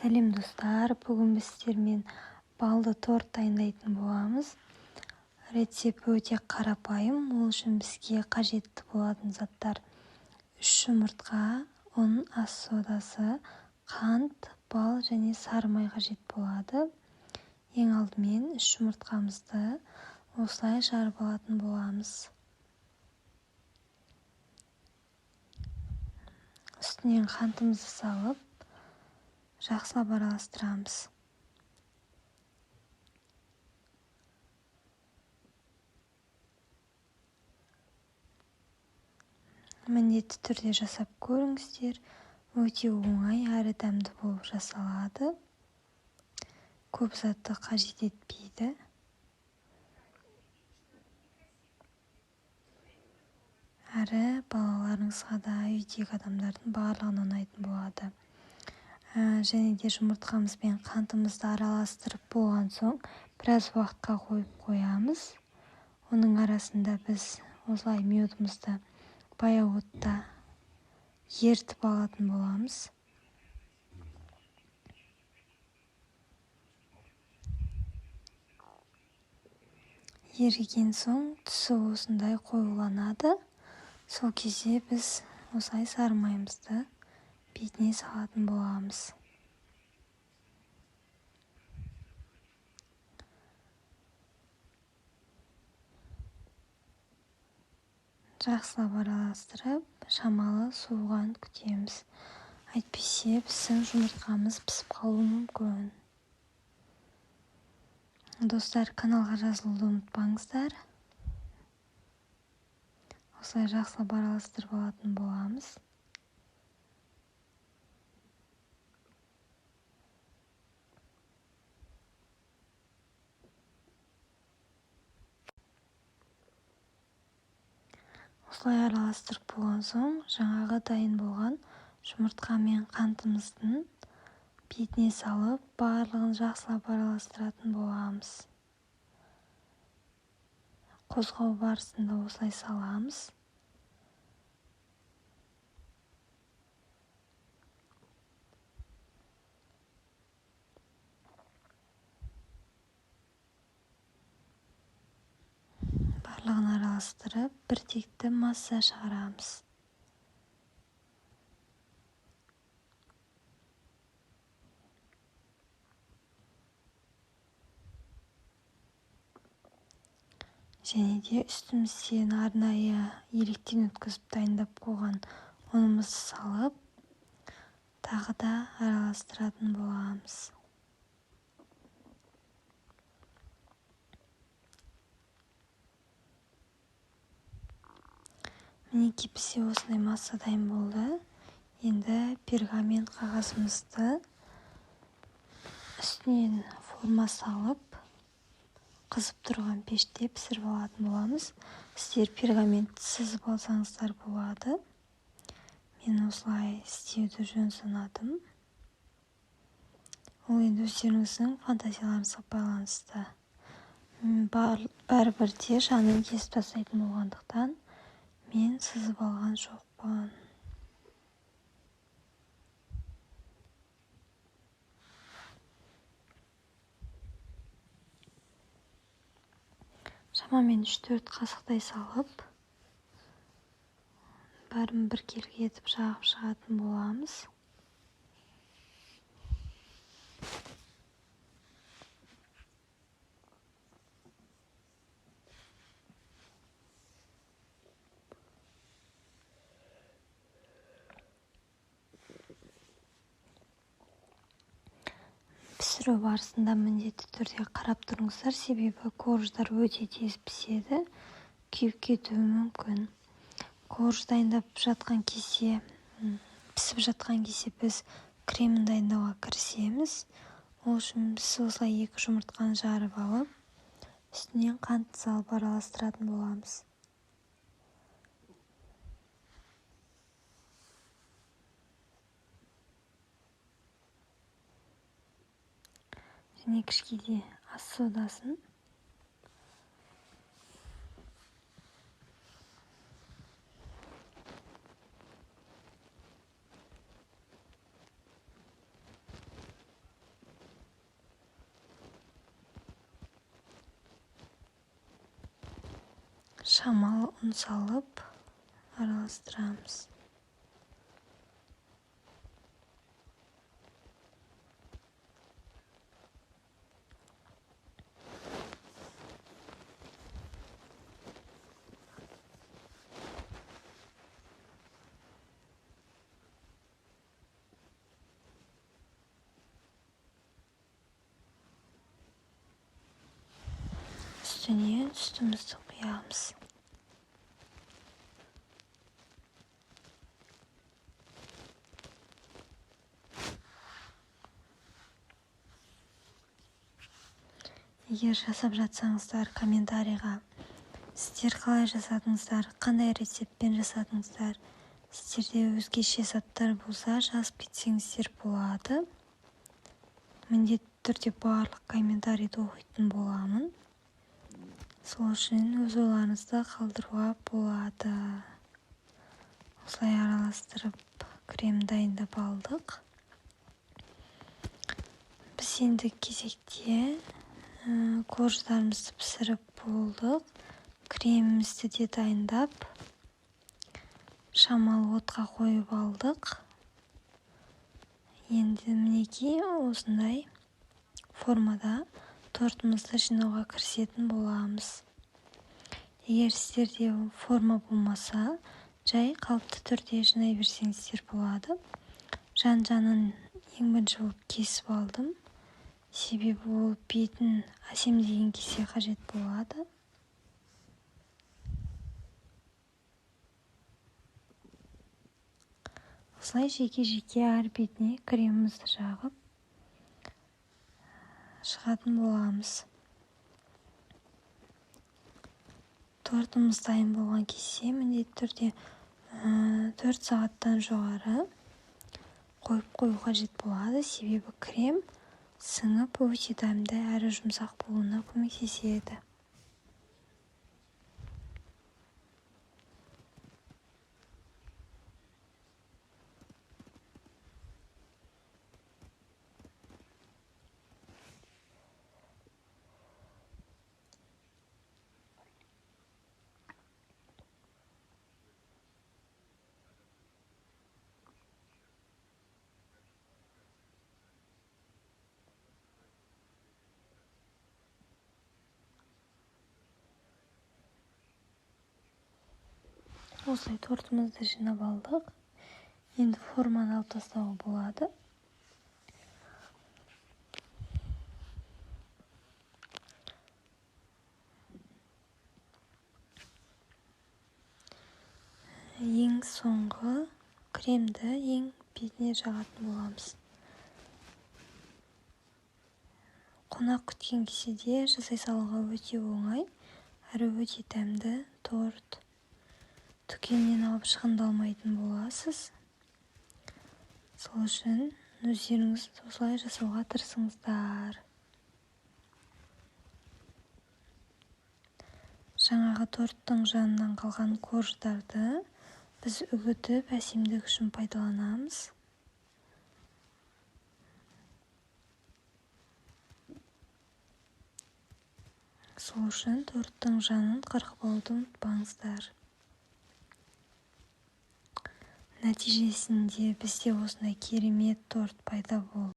Сәлем достар, бүгін біз сіздермен балды торт дайындайтын боламыз. Рецепт өте қарапайым. Ол үшін бізге қажетті болатын заттар: 3 жұмыртқа, ұн, ас содасы, қант, бал және сары май қажет болады. Ең алдымен 3 жұмыртқамызды осылай жарып алатын боламыз. Үстінен қантымызды салып, жақсылап араластырамыз. Міндетті түрде жасап көріңіздер. Өте оңай әрі дәмді болып жасалады. Көп затты қажет етпейді. Әрі балаларыңызға да, үйдегі адамдардың барлығына ұнайтын болады. Және де жұмыртқамыз бен қантымызды араластырып болған соң біраз уақытқа қойып қоямыз. Оның арасында біз осылай медімізді баяу отта ерітіп алатын боламыз. Еріген соң түсі осындай қоюланады. Сол кезде біз осылай сары майымызды бетіне салатын боламыз. Жақсылап араластырып, шамалы суыған күтеміз. Әйтпесе біздің жұмыртқамыз пісіп қалуы мүмкін. Достар, каналға жазылуды ұмытпаңыздар. Осылай жақсылап араластырып алатын боламыз. Осылай араластырып болған соң, жаңағы дайын болған жұмыртқа мен қантымыздың бетіне салып, барлығын жақсылап араластыратын боламыз. Қозғау барысында осылай саламыз. Барлығын араластырып, бір текті масса шығарамыз. Және де үстімізден арнайы електен өткізіп дайындап қойған ұнымызды салып, тағы да араластыратын боламыз. Мінекей бізде осындай масса дайын болды. Енді пергамент қағазымызды үстінен форма салып, қызып тұрған пеште пісіріп алатын боламыз. Сіздер пергаментті сызып алсаңыздар болады. Мен осылай істеуді жөн санадым. Ол енді өздеріңіздің фантазияларыңызға байланысты. Бәрібір де жанын кесіп тастайтын болғандықтан мен сызып алған жоқпын. Шамамен 3-4 қасықтай салып, бәрін біркелкі етіп жағып шығатын боламыз. Пісіру барысында міндетті түрде қарап тұрыңыздар, себебі корждар өте тез піседі, күйіп кетуі мүмкін. Корж дайындап жатқан кезде, пісіп жатқан кезде біз кремін дайындауға кірісеміз. Ол үшін біз осылай 2 жұмыртқаны жарып алып, үстінен қант салып араластыратын боламыз. Және кішкене ас содасын. Шамалы ұн салып араластырамыз. Үстіне сүтімізді құямыз. Егер жасап жатсаңыздар, комментарийға сіздер қалай жасадыңыздар, қандай рецептпен жасадыңыздар, сіздерде өзгеше заттар болса, жазып кетсеңіздер болады. Міндетті түрде барлық комментарийді оқитын боламын. Сол үшін өз ойларыңызды қалдыруға болады. Осылай араластырып крем дайындап алдық. Біз енді кезекте корждарымызды пісіріп болдық. Кремімізді де дайындап, шамалы отқа қойып алдық. Енді мінекей осындай формада тортымызды жинауға кірісетін боламыз. Егер сіздерде форма болмаса, жай қалыпты түрде жинай берсеңіздер болады. Жан-жағын ең бірінші болып кесіп алдым. Себебі ол бетін әсемдеген кезде қажет болады. Осылай жеке-жеке әр бетіне кремімізді жағып шығатын боламыз. Тортымыз дайын болған кезде міндетті түрде 4 сағаттан жоғары қойып қою қажет болады. Себебі крем сіңіп өте дәмді әрі жұмсақ болуына көмектеседі. Осылай тортымызды жинап алдық. Енді форманы алып тастауға болады. Ең соңғы кремді ең бетіне жағатын боламыз. Қонақ күткен кезде де жасай салуға өте оңай, әрі өте дәмді торт. Дүкеннен алып шығындалмайтын боласыз. Сол үшін өздеріңіз осылай жасауға тырысыңыздар. Жаңағы торттың жанынан қалған корждарды біз үгітіп әсемдік үшін пайдаланамыз. Сол үшін торттың жанын қырқып алуды ұмытпаңыздар. Нәтижесінде бізде осындай керемет торт пайда болды.